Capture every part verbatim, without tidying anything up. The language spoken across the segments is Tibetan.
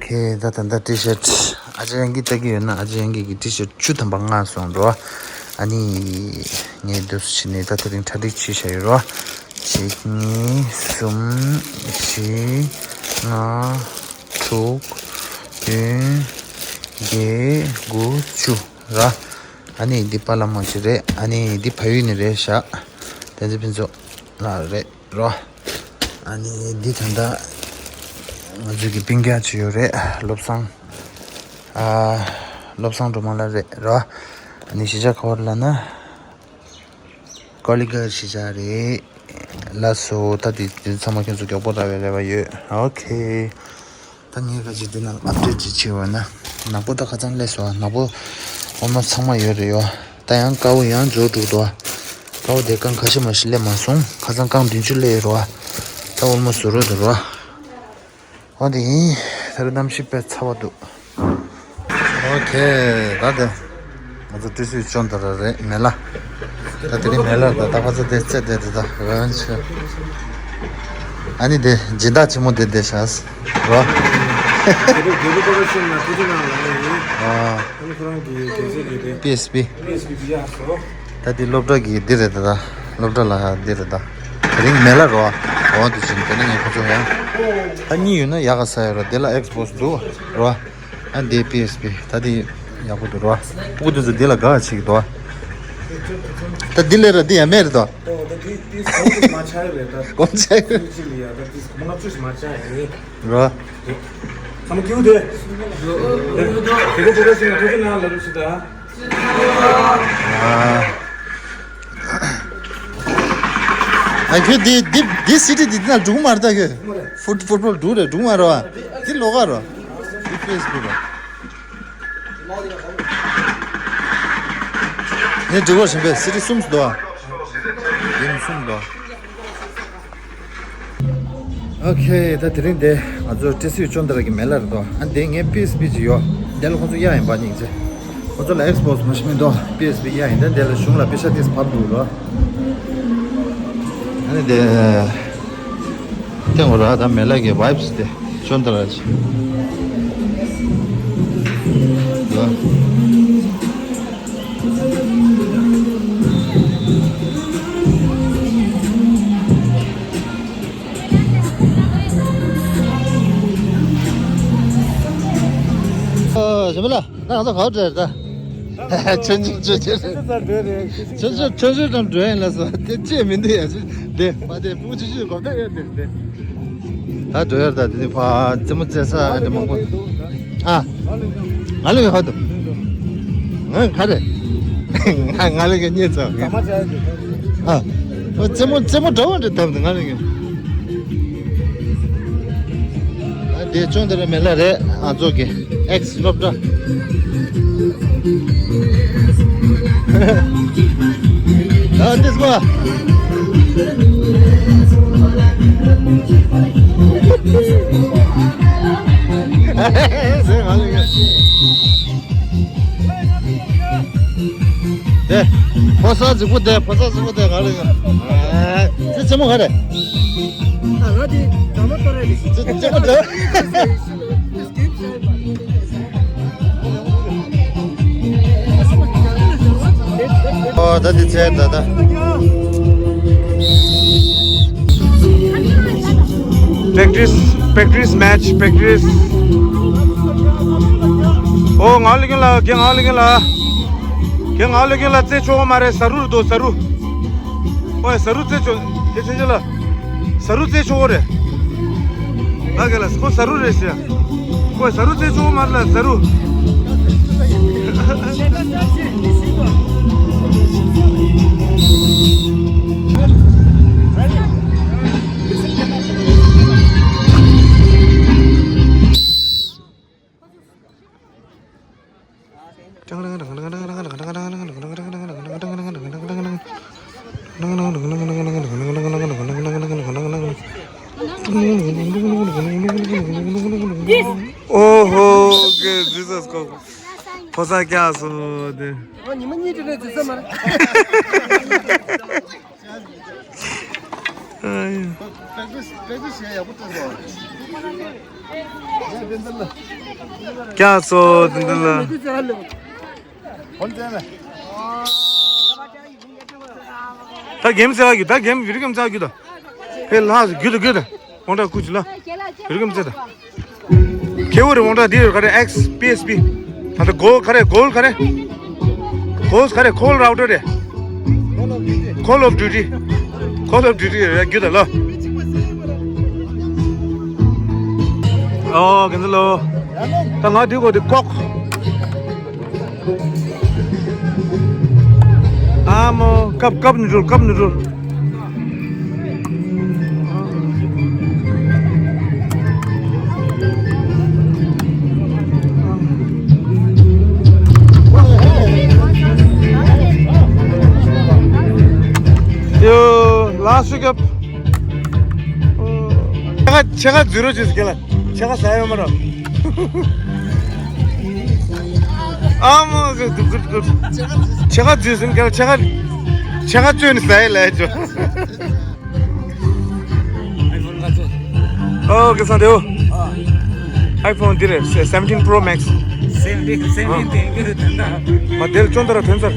ཁེ་ད་ད་ད་ཊི་ཤར་ཊི་ཨ་ཅེ་ཡང་གི་ལྟ་གི་ཡོད་ན། ཨ་ཅེ་ཡང་གི་གི་ཊི་ཤར་ཊི་བཅུ་ཐམ་པ་མངགས་སོང་རོ། ཨ་ནི་ངས་འདུག་སེ་བྱས་ནས་ད་དེ་རིང་གྲ་སྒྲིག་བྱས་བཞག་ཡོད་རོ། གཅིག་གཉིས་གསུམ་བཞི་ལྔ་དྲུག་བདུན་བརྒྱད་དགུ་བཅུ་ར། ཨ་ནི་འདི་པ་ལགས་མོ་ཅིག་རེད། ཨ་ནི་འདི་ཕ་ཡུལ་ནས་རེད་ཤག་བསྟན་འཛིན་ཕུན་ཚོགས་ལགས་རེད་རོ། ཨ་ནི་འདི་ད་ལྟ་ང་ཚོའི་གི་སྤུན་ཀྱག་ཅིག་ཡོད་རེད། བློ་བཟང་། ཨ། བློ་བཟང་སྒྲོལ་མ་ལགས་རེད་རོ། ཨ་ནི་གཞིས་ཆགས་ག་པར་ལབ་ན། ཀོ་ལི་གྷལ་གཞིས་ཆགས་རེད། ལགས་སོ། ད་འདི་འདི་ཚང་མ་ཁྱེད་ཚོ་མགྱོགས་པོ་རག་པའི་རེ་བ་ཡོད། ཨོ་ཁེ། ད་ངས་ཁ་ཅིག་འདི་ནང་ཨབ་ཌེཊ་ཅིག་བྱས་པ་ན། ནག་པོ་ད་ཁ་ཚང་སླེབས་སོང་། ནག་པོ་ཨོལ་མོ་སི་ཚང་མ་ཡོད་རེད་ཡོ། ད་ཡང་དཀར་པོ་ཡང་འཇོག་འགྲོ་འདུག་དཀར་པོ་དེ་རྐང་ཁ་ཤས་མ་ཞིག་སླེབས་མ་སོང་། ཁ་ཚང་རྐང་བདུན་ཅུ་སླེབས་ཡོད་རེད་བ། ད་ཨོལ་མོ་སི་བཟོ་རོགས་འདུག་རེད་བ། འོ་དེ་ཡིན། ད་རེས་གནམ་གཤིས་དཔེ་ཚ་བ་འདུག་ཨོ་ཁེ། ད་དེ་ང་ཚོ་ཊི་སི་ཅོན་ཏ་ར་རེད། མེ་ལ། ད་དེ་རིང་མེ་ལ་ད་ད་ཕ་ཚ་དེ་རྩེ་དེ་དེ་ད་རང་ཆེ། ཨ་ནི་དེ་སྦྱིན་བདག་ཆེན་མོ་དེ་དེ་ཤག་རོ། དེ་རིང་དགེ་ལུགས་པ་ཤིང་ན་ཐུགས་རྗེ་གནང་ལ་ཡིན། ཨ་ནི་ཁོ་རང་གི་དགེ་རྩེ་གི་དེ། པི་ཨེས་པི། པི་ཨེས་པི་དེ་ཡག་སོ། ད་འདི་སློབ་གྲྭ་གི་འདི་རེད་ད། སློབ་གྲྭ་ལ་འདི་རེད་ད། དེ་རིང་མེ་ལ་རོ། འོ་འདི་བྱིན་དེ་ནས་ངས་ཁོ་ཚོ་ཡང་། ད་གཉིས་ཡོད་ན་ཡག་ག་ས་ཡོད་ར། དེ་ལ་ཨེགས་སི་བོག་སི་འདུག་རོ། ཨ་འདི་པི་ཨེས་པི། ད་འདི་ཡག་པོ་འདུག་རོ། སྤུ་གུ་དེ་ཚོ་འདི་ལ་དགའ་བ་བྱེད་ཀྱི་འདུག་ད་འདི་ལས་ར་འདི་ཡང་མེད་རེད་དོ། ཨོ་ད་འདི་འདི་ཟོ་དེ་མ་ཆགས་ཡོད་རེད་ད། གོམ་ཆགས་ཡོད། ཅི་ལ་ཡ་ད་འདི་ལྔ་བཅུ་ཞིག་མ་ཆགས་ཡོད་རེད། རོ། ཚང་མ་སྐྱིད་པོ་བསྡད། དེ་གོ་བོད་པ་ཞིག་ལ་ཐུགས་རྗེ་གནང་ལབ་རོགས་ཞུ་དང་། ཨ། ཨ་ཁྱོད་འདི་འདི་འདི་སི་ཊི་འདི་འདི་ན་འགྲོ་གི་མ་རེད་ད་ཁྱོད། ཕུཊ་ཕུཊ་བོལ་འགྲོ་རེད་འགྲོ་གི་མ་རེད་བ། འདི་ལོགས་ཀ་རོ། འདི་ཕེ་སི་བུག་རོ། ངས་འགྲིག་གོ་བཞིན་པས་སི་ཊི་གསུམ་སུ་འདུག་ཨ། ཡིན་གསུམ་འདུག་ཨ། ཨོ་ཁེ། ད་དེ་རིང་དེ་ང་ཚོ་ཊི་སི་ཅོན་ཏ་ར་གི་མེ་ལ་རེད་དོ། ཨ་འདི་ངའི་པི་ཨེས་པི་ཅིག་ཡོད། འདི་ལ་ཁོ་ཚོ་གཡར་ཡིན་པ་སྙིང་རྗེ། ཁོ་ཚོ་ལ་ཨེགས་སི་བོག་སི་མ་ཤི་མི་འདུག་པི་ཨེས་པི་གཡར་ཡིན། ད་འདི་ལ་གཞུང་ལ་པེ་ཤ་ཏིས་ཕབ་འདུག་རོ། ཨ་ནི་དེ་ཐེངས་འོ་ར་ད་མེ་ལ་གི་ཝའིབ་སི་དེ་ཅོན་ཏ་ར་ཅིག་ཨ་ཞི་མི་ལ། ང་ཚོ་ག་བར་འགྲོ་ཡ་རེད་ད། ཆུང་ཆུང་ཆུང་ཆུང་། ཆུང་ཆུང་ཆུང་ཆུང་ཙམ་འགྲོ་ཡ་ལ་སོ། དེ་ཅི་མི་འདུག་ཡ། ཅི་འདི་མ་དེ་སྤུ་ཆུང་ཆུང་གོམ་ཐག་ཡོད་འདི་འདི། ད་འགྲོ་ཡ་རེད་ད། དེ་ནི་ཕ་རྩེད་མོ་རྩེ་ས་ཨ་འདྲ་མང་པོ། ཨ། ང་ལ་ག་ཧ་འདུག་ང་ག་རེ། ང་ང་ལ་ག་རྙེད་ཚར། ཨ། རྩེད་མོ་རྩེད་མོ་འདྲ་བོ་འདྲ་འདུག་ང་ལ་ག་ཨ་དེ་ཅོན་ཏ་ར་མེ་ལ་རེད། ང་ཚོ་གི་ཨེགས་སི་སློབ་གྲྭ། ཨ་དེ་སུ་བ། དེ། ཕོ་གསར་གཟིགས་པོ་དེ། ཕོ་གསར་གཟིགས་པོ་དེ་ག་རེ་ཡོད། ཨ། ཙི་ཙི་མོ་ག་རེ། ཨ་ང་དེ་དྲ་མ་ཏོ་རེད། ཙི་ཙི་མོ་དེ། ཨོ་ད་དེ་ཚེ་ད་ད། Practice, practice match, practice. ཨོ་ང་ལ་གིན་ལ། གེ་ང་ལ་གིན་ལ། གེ་ང་ལ་གིན་ལ་རྩེ་ཆོག་མ་རེད། ཟ་རུ་རེད་དོ། ཟ་རུ། ཨོ་ཟ་རུ་རྩེ་ཆོག་དེ་ཚེ་ལ། ཟ་རུ་རྩེ་ཆོག་རེད། ང་གེ་ལ་ཁོ་ཟ་རུ་རེད་ཟེར། ཁོ་ཟ་རུ་རྩེ་ཆོག་མ་རེད་ལ་ཟ་རུ། ཨོ་ཧོ། ཨོ་ཁེ། ཇི་སཱས་ཁོ་ཕོ་གསར་སྐྱག་སོ་དེ། ཨོ་ཉི་མ་གཉིས་དྲི་ནས་ཇི་སཱ་མ་རེད། པེག་ཏིས་པེག་ཏིས་བྱས་ཡག་པོ་སྤྲད་སོང་། ཀྱ་སོ་དེ་འདི་ལ། ད་གེམ་ཟེར་བ་རྒྱུ་ད་གེམ་བི་རི་གེམ་ཟེར་བ་རྒྱུ་ད། ཧེ་ལྷ་རྒྱུ་ད་རྒྱུ་ད། ཁོང་ཁྲ་ཀུ་ཅི་ལ། བི་རི་གེམ་ཟེར་ད། ཁེ་བོ་རེ་མོང་ཏྲ་འདི་རེ་ག་རེ་ཨེགས་པི་ཨེས་པི། ད་ལྟ་གོལ་ག་རེ་གོལ་ག་རེ། གོལ་ག་རེ་ཁོལ་རའུ་ཊར་རེ། Call of Duty། Call of Duty རེ་རྒྱུ་ད་ལོ། ཨོ་གན་ལོ། ད་ང་འདི་གོ་འདི་ཀོག་ཨ་མོ། ཀབ་ཀབ་ནུ་ཌལ་ཀབ་ནུ་ཌལ། ཡོ། ལ་སུ་ཀབ། ཆེ་ཁ་ཆེ་ཁ་འཛུལ་རོགས་བྱེད་ཟེར་ལ། ཆེ་ཁ་ཟ་ཡོད་མ་རོ། ཨ་མ་གི་དུ་གུར་གུར། ཆེ་ཁ་འཛུལ་ཟིན་གལ་ཆེ་ཁ་ཆེ་ཁ་བཙོས་ནས་ཟ་ཡི་ལ་ཡ་ཅོ། ཨོ་གི་སང་དེའོ། iPhone འདི་རེད། seventeen Pro Max། Seventeen seventeen དེ་གི་དོན་དག་མ་དེར་ཅོན་ཏ་ར་ཐོན་ཚར།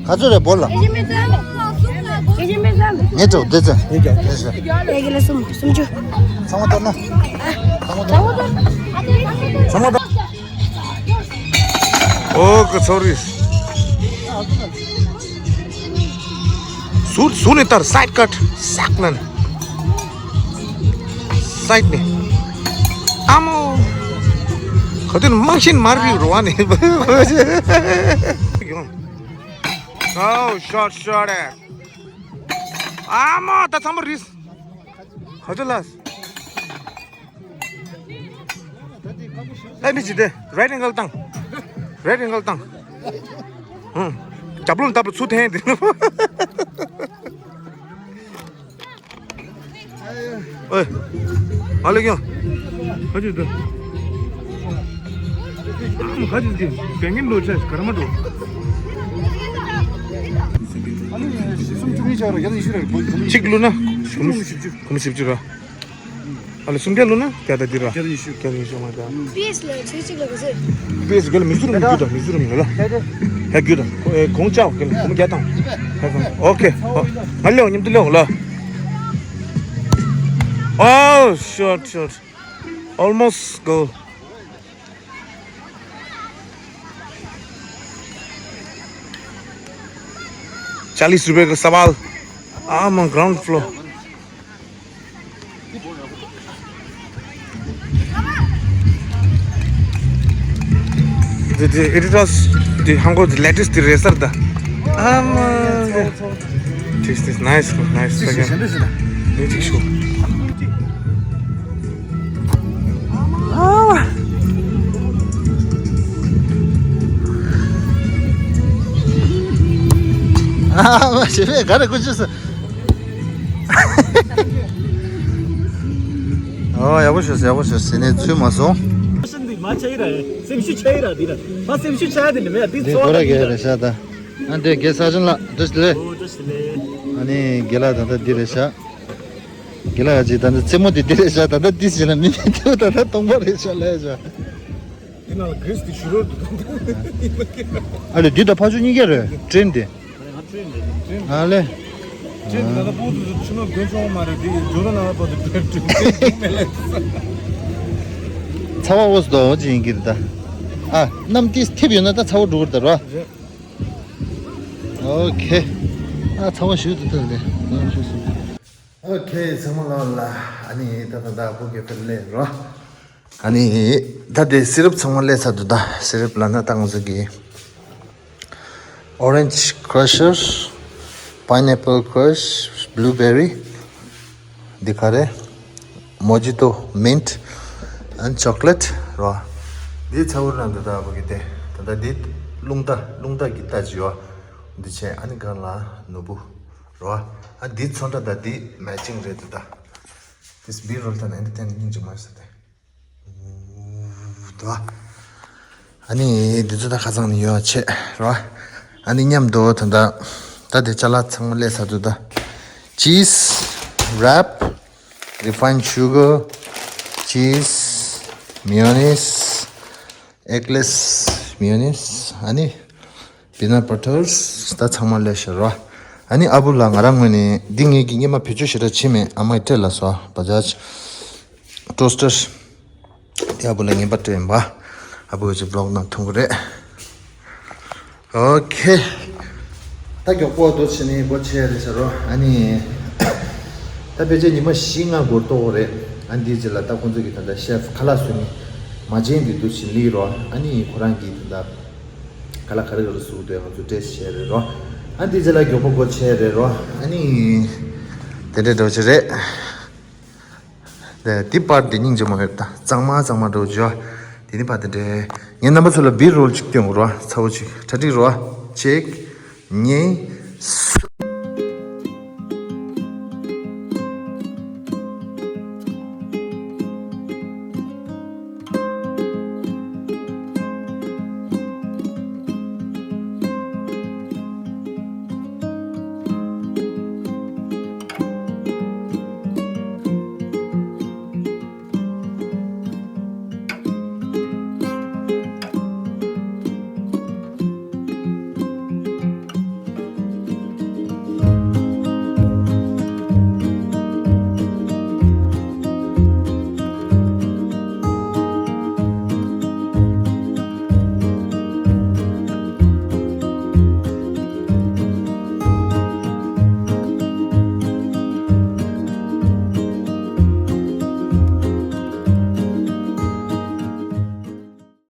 ག་ཚོད་རེད་བོ་ལ། ངས་ཅོག་བདེ་ཚེ། ངས་ཅོག་བདེ་ཚེ། ཡ་གི་ལ་སུམ་སུམ་ཅུ། ཚང་མ་བཏོན་ན། ཚང་མ་བཏོན་ན། ཚང་མ་བཏོན། ཨོ་ཀི་སོ་རི། ཟུར་ཟུར་ནས་ལྟར་སའིད་ཀཊ་སག་ལན། སའིད་ནས། ཨ་མོ། ག་དུས་རྨང་ཤིན་མར་རིག་རོ་བ་ནས། ཨོ་ཤོཊ་ཤོཊ་ཨེ། ཨ་མོ་ད་ཚང་མ་རིས། ག་དུས་ལ། ཨེ་མི་ཇི་དེ་རའིཊ་ཨེང་གལ་བཏང་། རའིཊ་ཨེང་གལ་བཏང་། ཧུང་། རྒྱབ་ལོགས་ལ་བརྡབ་ལ་ཚུར་འཐེན་དེ། ཨོའི། ཨ་ལེ་ཀྱང་། ག་ཅི་དེ། ཨ་མ་ག་ཅི་དེ་བེང་གིན་ལོ་ཆ་ག་ར་མ་འགྲོ། གཅིག་བླུགས་ན། གོམ་བཞི་བཅུ་ར། ཨ་ལེ་སུམ་བརྒྱ་བླུགས་ན་བརྒྱ་དང་བདུན་ར། བརྒྱ་དང་ཉི་ཤུ། བརྒྱ་དང་ཉི་ཤུ་མ་རེད། པི་ཨེས་ལ་ཆེ་གཅིག་ལ་ག་ཚོད། པི་ཨེས་ག་ལ་མི་ཟུར་མི་རྒྱུ་དང་མི་ཟུར་མི་ལ། ཧ་རྒྱུ་དང་ཨེ་གོང་ལྕགས་ག་ལ་གོང་བརྒྱ་དང་། ཧ་གོང་ཨོ་ཁེ་ཨོ། ང་ལེའོ་མཉམ་དུ་ལེའོ་ལ། Oh, short, short. Almost goal. चालीस रुपए का सवाल। I'm on ground floor. The, the editors, the hango, the latest, the racer, the. Um, uh, this is nice, nice. Music show. ཨ་མ་ཞེ་བས་ག་རེ་ཀུ་ཅི་སོ། ཨོ་ཡག་པོ་ཞུ་ཡག་པོ་ཞུ་ཟེར་ནས་ཚུད་མ་སོང་། སེམས་ཤུགས་ཆག་ཡི་ར་འདི་ར་མ་སེམས་ཤུགས་ཆག་ཡི་འདི་ར་འདི་ར་འདི་འདི་ཚོ་གོ་ར་ར་གེ་རེ་ཤ་ད། ཨ་འདི་གེ་ས་ཅན་ལ་འདུ་ཞི་ལེ། ཨོ་འདུ་ཞི་ལེ། ཨ་ནི་གེ་ལ་ད་ད་འདི་རེ་ཤ། གི་ལ་ཡ་ཅིག་ད་ནི་རྩེད་མོ་དེ་དེ་རེད་ཤག་ད་ལྟ་དེ་བྱས་ན་མི་མི་དེ་ད་ལྟ་སྟོང་པ་རེད་ཤག་ལས་ཤག་དེ་ནང་ལ་གེས་དེ་ཞུ་རོགས་འདུག་ཨ་ལེ་འདི་ད་ཕ་ཆུ་གཉིས་ཀ་རེད་ཀྲེན་དེ། ཨ་ལེ། ཀྲེན་དེ་ད་ལྟ་པོ་དུ་ཆུ་ནང་དོན་ཆུང་མ་རེད་དེ་ཇོ་རོ་ནང་ལ་པོ་དུ་ཀྲེན་ཀྲེན་ཀྲེན་མེད་ལས། ཚ་བ་འོ་སི་དོ་འོ་ཅི་ཡིན་གྱི་རེད་ད། ཨ་གནམ་ཏིས་ཐེབས་ཡོད་ན་ད་ཚ་བ་འགྲོ་གི་རེད་ད་རོ། ཨོ་ཁེ། ཨ་ཚ་བ་ཞུ་དུ་ཐོན་ལེ། ཨོ་ཁེ་སོང་། ཨོ་ཁེ་ཚང་མ་ལོ་ལ། ཨ་ནི་ད་ད་ད་བུ་གེ་ཕེར་ལེ་རོ། ཨ་ནི་ད་དེ་སི་རབ་ཚང་མ་ལེ་ཚ་དུ་ད་སི་རབ་ལ་ན་ད་ང་ཚོ་གི་Orange Crusher, Pineapple Crush, Blueberry འདི་ག་རེ། Mojito, Mint and Chocolate རོ། འདི་ཚ་བོ་རང་འདི་ད་བུ་གེ་དེ་ད་ད་འདི་རླུང་རྟ་རླུང་རྟ་གི་རྟ་ཅི་ཡོ། འདི་བྱས་ཨ་ནི་གང་ལ་ནོར་བུ། རོ། ཨ་འདི་ཚོན་ཁྲ་དང་འདི་མེ་ཅིང་རེད་འདུག་ད། This B roll དང་འདི་བསྟན་སྙིང་རྗེ་མ་ཟེར་ཏེ། འདུག་ཨ་ནི་འདི་ཚོ་ད་ཁ་ཚང་ནས་ཡོད་ཆེ་རོ། ཨ་ནི་མཉམ་དུ་ད་ལྟ་ད་དེ་ཅ་ལག་ཚང་མ་སླེབས་ཚར་འདུག་ད་cheese wrap, refined sugar, cheese, mayonnaise, eggless mayonnaise, ཨ་ནི་peanut butters ད་ཚང་མ་སླེབས་ཤག་རོ། ཨ་ནི་ཨ་བུ་ལ་ང་རང་ངོས་ནས་འདི་ངེད་ཀྱི་སྔོན་མ་བེད་སྤྱོད་ཞེ་དྲག་བྱས་མེད། ཨ་མས་སྤྲད་ལ་སོ་Bajaj toaster དེ་ཨ་བུ་ལ་ངན་པ་སྤྲད་ཡིན་པ། ཨ་བུ་ཅིག་vlog ནང་མཐོང་གི་རེད། ཨོ་ཁེ། ད་མགྱོགས་པོ་འདུག་བྱས་ནས་སྒོ་ཕྱེ་རེད་ཟེར་རོ། ཨ་ནི། ད་ཕལ་ཆེར་ཉི་མ་བཞི་ལྔ་འགོར་ཏོག་རེད། ཨ་འདིའི་རྗེས་ལ་ད་ཁོང་ཚོ་གི་ད་ལྟ་chef ཁ་ལག་བཟོ་མཁན་མ་བྱན་འདི་འདུག་བྱས་ལི་རོ། ཨ་ནི་ཁོ་རང་གིས་ད་ལྟ་ཁ་ལག་ག་རེ་ག་རེ་བཟོ་འདོད་ང་ཚོ་test བྱས་རེད་རོ། ཨ་འདིའི་རྗེས་ལ་མགྱོགས་པོ་སྒོ་ཕྱེ་རེད་རོ། ཨ་ནི། དེ་འདྲ་འདྲ་བོ་ཅིག་རེད། དེ་དེ་པར་དེ་སྙིང་རྗེ་མོ་ཡོད་ད། གཙང་མ་གཙང་མ་འགྲོ་བྱོས། དེ་ནི་པར་དེ་འདྲའི་ངས་རྣམ་པ་ཚོ་ལ་B roll ཅིག་སྟོན་དགོས་རོ། ཚ་བོ་ཅིག་གྲ་སྒྲིག་རོ། ཅིག་གཉིས།